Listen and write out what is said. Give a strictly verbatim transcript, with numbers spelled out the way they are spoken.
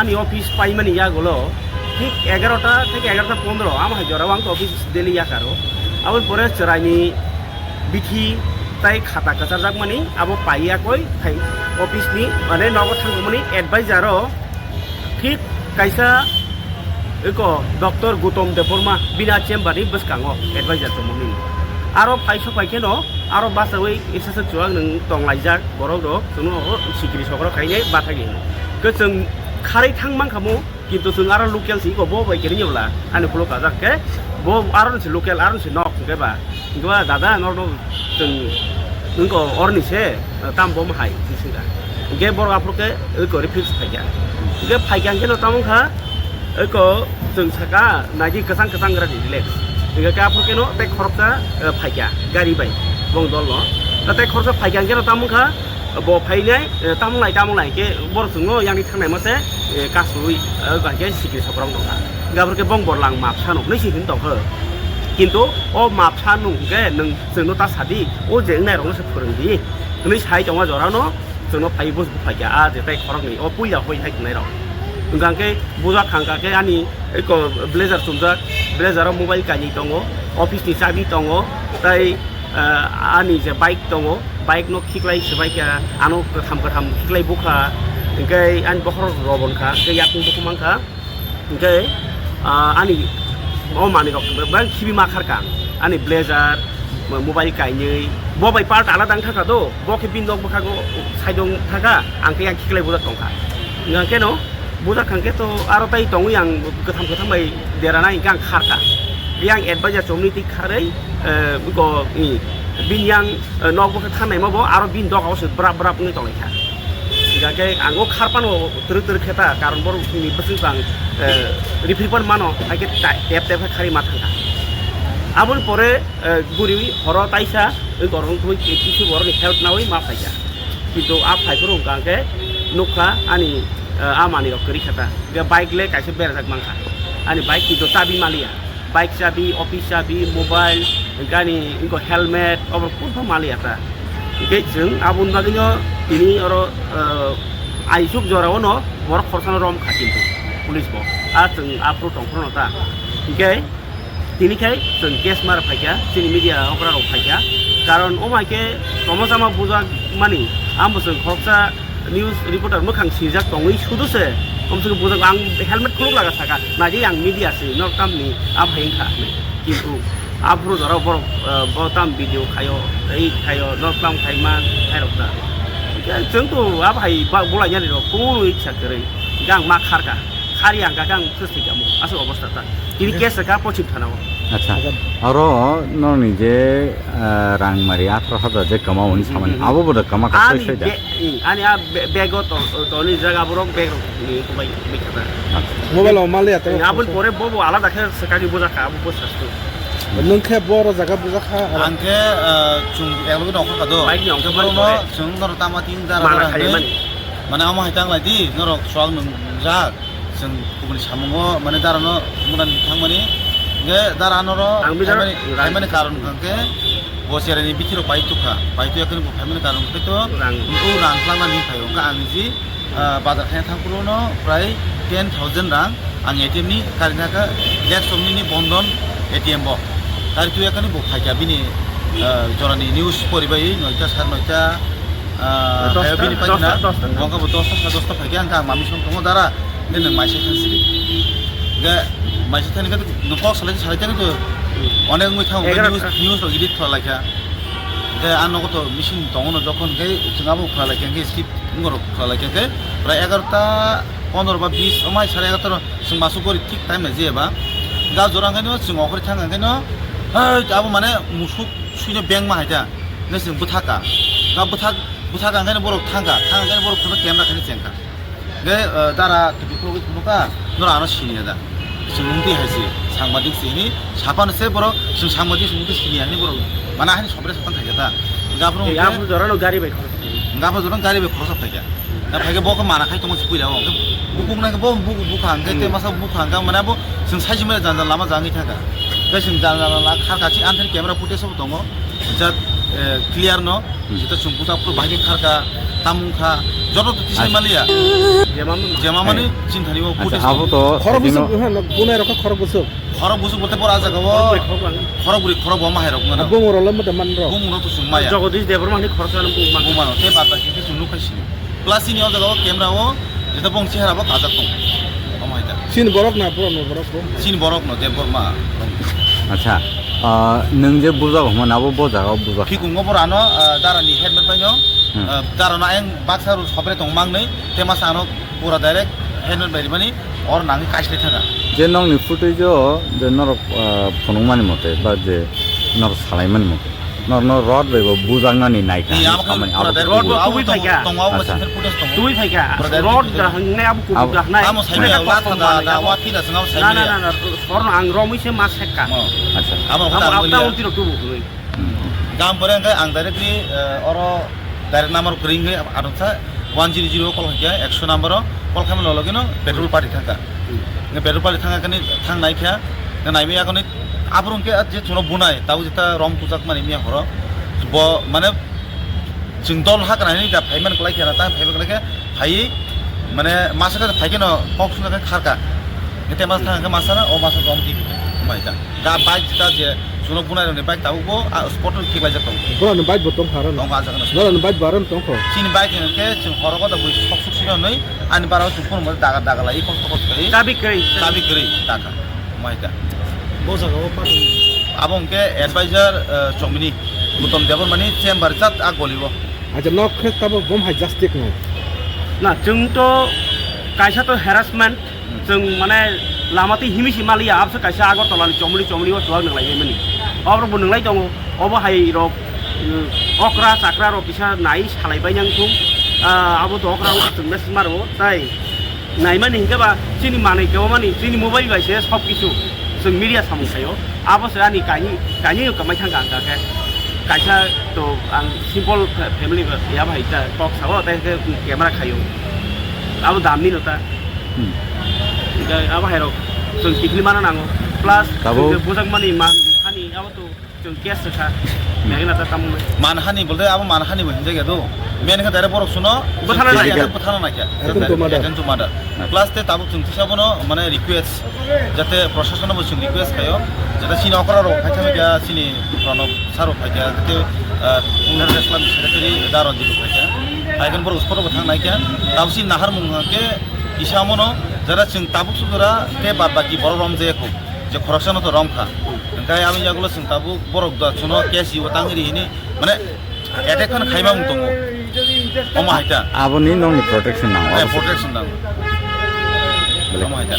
Ani office paimani yagulo thik egarota theke egarota pondro, amo hai jorao ang office daily yakaro. Aboni pore chwraini bithi tai khata kwcharjakmani abo pai yakoi hai office ni, mane, nogo thangmani advisor o thik kaisa eko Doctor Gautam Debbarma bini chamber ni bwskango advisor tongmani. Aro paisa paikheno aro bachawi isa se chuwak nwng tonglaijak borok rok, chwngno sikiri sokrok khainai bathagi hino. Ke chwng kharwi thang mankha mo, kintu chwng aro local si iko bo bai kiri nyobla ani phulo kajak ke bo aro ni si local, aro ni si nok hwnkhe ba, hwnkhe ba dada norno chwng wngko orni se tam bom hai hwnkhe borok aphuru ke iko refuse phaikha. Hwnkhe phaikha hwnkhe no tamo kha iko chwng saka naidi kwchang kwchang gra di relax. Hwnkhe aphuru ke no tei khoroksa phaikha gari bai bong dol no. Tei khoroksa phaikha hwnkhe no tamo kha bo phainai, eh, tamung lai, tamung lai, ke borok chwngno yang di thangnai mase, eh, kasui, eh, bai ke sikiri sokrok nokha. Gabor ke bong borlang mapsa nuk, nai si hin tongkho. Kintu o mapsa nuk ke nwng chwngno ta sadi, o je wngnai rokno se phwrwng di. Hwnwi sai tongma jorano chwngno phai bus bu phaikha, a je tai khoroknwi, o puila hoi hai tongnai rok. Hwnkha ke bujak khangkha ke ani eko blazer chumjak, blazer o mobile kainwi tongo, office ni chabi tongo, tai, eh, ani je bike tongo, bike no khiklai swbaikha, ano kwtham kwtham khiklai bukha, hwnkhe ani bokhorok robon kha, hwnkhe yakung bukhuk mankha, hwnkhe, ah, ani o manwi rok bebak khibi ma kharkha, ani blazer, mobile kainwi, bo bai part alada wngkha do, bo khe bini nok bwkhago side o wngkha, ang khe yang khiklai bujak tongkha, hwnkhe no. Bujak kha hwnkhe to aro tai tongwi ang kwtham kwtham bai derana hwnkhe ang kharkha. Yang advisor chomni twi kharwi, eh, biko, i, bini yang, eh, nok bwkha thangnai ma bo aro bini doga o se brap brap wngwi tonglaikha. Hwnkhe ang o kharpano twrwk twrwk khe ta, karon borok ni bwswk bang, eh, rifri pan mano, hai khe ta-, tep tep khe kharwi ma thangkha. Aboni pore, eh, guriwi horo taisa, wngwi borok wngtwi kisu borokni help nawi ma phaikha. Kintu a phaiphuru hwnkha hwnkhe nukha ani, eh, a manwirok kwrwi kha ta. Hwnkhe bike le kaisa berajak mankha. Ani bike kintu chabi maliya. Bike chabi, office chabi, mobile, hwnkhe ani wngkha helmet, obo kunu maliya ta. Hwnkhe chwng aboni bagwino tini oro, eh, aisuk jorao no borok khorsano romkha kintu police bo. A chwng aphuru tongphuru no ta. Hwnkhe Tini khai chwng case mara phaikha, chini media okra rok phaikha. Karon omo hai khe tongma chama bujak mani, amo chwng khoroksa news reporter mwkhang sinjak tongwi sudo se, omo chwng bujak ang helmet khuluk laga saka, naidi ang media se, norok tamni a phai wngkha hinwi. Kintu aphuru jora borok, eh, bo tam video khaio, tei khaio, norok tam khai man khairok ta. Chwng to a phai ba-, bolai yani rok, kunu iksa kwrwi, hwnkhe ang ma kharkha. Khari ang kaka ang thwsthwi kamo, aswk obostha ta. Tini case ka pochim thana o. Acha. Acha. Aro nokni je, ah, rang mari atharo hajar je kama oni samani. Hmm, hmm. Abo bo da kama ka soi soi da. Ani be-, i, ani a be-, bag o to, to ni jaga borok bag rok ni kubai, kubai kata. Acha. Mobile o mali ato. Aboni pore bo bo alada khe swkagwi bujak kha, abo bo sastu. Nwng khe boro jaga bujak kha, aro ang khe, ah, chwng eklogi nokha kha do. Bike ni ongkha mani pore. Chwng norok tama tin jara mana jara khai hinwi mani. Mane omo hai tang lai di, norok swak nwng jak. Chwng kubuni samungo, mane, darano mudani thangmani, hwnkhe dara norok ang bijaro phaimani, rang phaimani karon hwnkhe bo chereni bithi rok pai tukha, pai tuya kheno bo phaimani karon hwnkhe to rang. Bo rang twlangnani phaio, hwnkhe ang ji, ah, bazar khaina thangphuru no prai ten thousand rang ang A T M ni karinakha, Black Shop ni Bandhan A T M bo. Kari tuya kheno bo phaikha bini, ah, jorani news poribai noita, sar noita, ah, dosta, phaio bini paikha dosta, na, dosta. Bo wngkha bo dosta, sar dosta phaikha, hwnkhe ang mami song tongo dara. Hwnkhe nwng maisa thang sidi. Hwnkhe maisa thani khe nwng kok salai salai thani to onek wngwi thango, hwnkhe egarota. News, news rok edit khlai laikha. Hwnkhe ang nogo to machine tongo no jokhon hwnkhe chwng abo khlai laikha hwnkhe skip wngorok khlai laikha hwnkhe prai egarota pondro ba bis omai sare egarota ro chwng masuk gori thik time nai jeba. Hwnkhe ah jora hwnkhe no chwng okhorwi thang hwnkhe no hai abo mane musuk suino bengma hai ta. Hwnkhe chwng bwthaka. Hwnkhe bwthak, bwthaka hwnkhe no borok thangkha. Thang hwnkhe no borok phano camera khaino chengkha. Hwnkhe, eh, dara tupi khulugwi phunukha, norok ano siniya da? Chwng wngtwi hai se, sangbadik se hini, saphano se borok, chwng sangbadik se wngtwi siniya hini borok, mane ahini sobre satang khaikha ta. Hwnkhe aphuru ei, hwnkhe aphuru jorano gari bai khoroksa phaikha. Hwnkhe aphuru jorano gari bai khoroksa phaikha. Na phaikhe bo khe mana khai tongma se puila o, hwnkhe bukung nai khe bo bukung bukha, hwnkhe hmm. Tei masa bukha, hwnkhe mane bo chwng sai simre janja lama jangwi thangkha. Tei chwng janja lama kharkha, chini anthani camera footage bo tongo. Jat Eh, clear no, hmm, jeta chwng bwsa phuru bahai khe kharka, tamung kha, joto to tisai maliya. Jema mani chinthani o footage abo to khorok busuk, ha, bunai rok khorok busuk. Khorok busuk bote bora jaga o khorok bwrwi, khorok bo mahai rok ngana. Bumung rok lamma da man rok. Bumung rok to chwng maya. Jagadish Debbarma ni khorok ano bumung man. Bumung ano te bad baki khe chwng nukhai sini. Plus ini o jaga o camera o jeta bong chehara bo kajak tong. Omo hai da. Sin borok na, borok no, borok bo. Sin borok no, Debbarma. Acha, ah, nwng je bujak hwnmani abo bo jaga o bujak. Phikungo borano, ah, dara ni helmet bai no, hmm, ah, dara no ayang baksa ru sopre tong mangnwi, te masa ano pura direct helmet bai rimani or nangwi kaislai thaka. Je nokni footage o je norok, ah, phunukmani mote ba je norok salaimani mote. Norno rod bai bo bujaknani naikha. Ni amo khe samani pura abo direct rod bo abo tubui tongo, phaikha. Tongo abo. Acha. Sensor footage tongo. Tubui phaikha. Pura direct rod tubui da phaikha. Hangnai abo kubuk da hangnai. Amo sai maya, latha da, da, wa phira swngo sai maya. Na, na, na, na, sorno ang romwi se ma sekka. Mo. Acha. Amo khe abo tang abta maya. Untiro tubu khlai. Hmm. Gam pore hwnkhe ang directly, eh, oro direct number kwrwi hwnkhe adoksa one zero zero call khaikha, ekso number o call khaimani logino petrol party thangkha. Hmm. Hwnkhe petrol party thangkha khe thang naikha, hwnkhe naimaya khe Aphuru hwnkhe je chwngno bunai, tabuk jeta rom kuchak mani miya horo. Bo, mane, chwng dol hakra hinwi da phaiman kwlai khe na, ta phaiman kwlai khe phaiwi, mane, masa khe phai kheno kok suna khe kharka. Hete masa thang khe masa na, o masa dom di mai ta. Da bike jeta je chwngno bunai rokni bike tabuk bo, a, spot o khiklai jak tongo. Borokni bike bo tong kha aro no? Tong kha, a jaga no. Borokni bike bo aro no tong kho? Chini bike hwnkhe chwng horo kota bui sok sok sino hinwi, ani bara o chwng phone mo daga daga lai, kosto kosto khe. Chabi kwrwi. Chabi kwrwi, taka. Maita. Bo jaga o patwi. Abo hwnkhe advisor, eh, Chomini, Gautam Debbarmani chamber jat a goli o. Acha, nok khe tabo bom hai justice no? Na, chwng to kaisa to harassment, hmm, chwng mane lama twi himi si maliya, abse kaisa Agartala ni Chomini, Chomini o chuwak nang lai mani. Abo bo nang lai tongo, obo hai rok, eh, okra chakra rok kisa nai salai bai nang thung, ah, abo to okra o chwng na si maro, tai. Naimani hinkhe ba chini manwi kebamani chini mobile bai se sob kisu chwng media samung khaio. Abo se ani kainwi, kainwi kamai thangkha ang khe. Kaisa to ang simple fa-, family ba ya bai ta kok sao, tei khe camera khaio. Abo damni no ta. Hmm. Hinkhe abo hai rok chwng kiphilwi mana nango. Plus tabuk chwng je bujak mani man hani abo to Chwng case rwkha. Hmm. Begna ta tamo. Manhani bolte abo manhani bo hinjak ya do. Men khe direct borok suno bwthana naikha. Bwthana naikha. Attempt to murder. Attempt to murder. Plus te tabuk chwng tisa bono mane request jate proshasano bo chwng request khaio jate chini okra rok phaikha kha chini Pranab sir rok phaikha jate, ah, National Secretary Da Ranjit rok phaikha. Phaikhe borok spot o bo thang naikha. Tabuk chini nahar mung khe kisa mono jara chwng tabuk sujura te bad baki borok romjaya kho. Je khoroksano to romkha. Hwnkhe aboni yagulo chwng tabuk borok da chuno case ibo tangwi ri hini, mane, attack khan khaima wng tongo. Omo hai ta. Aboni nokni protection nango. Eh, protection nango. Bele. Omo hai ta.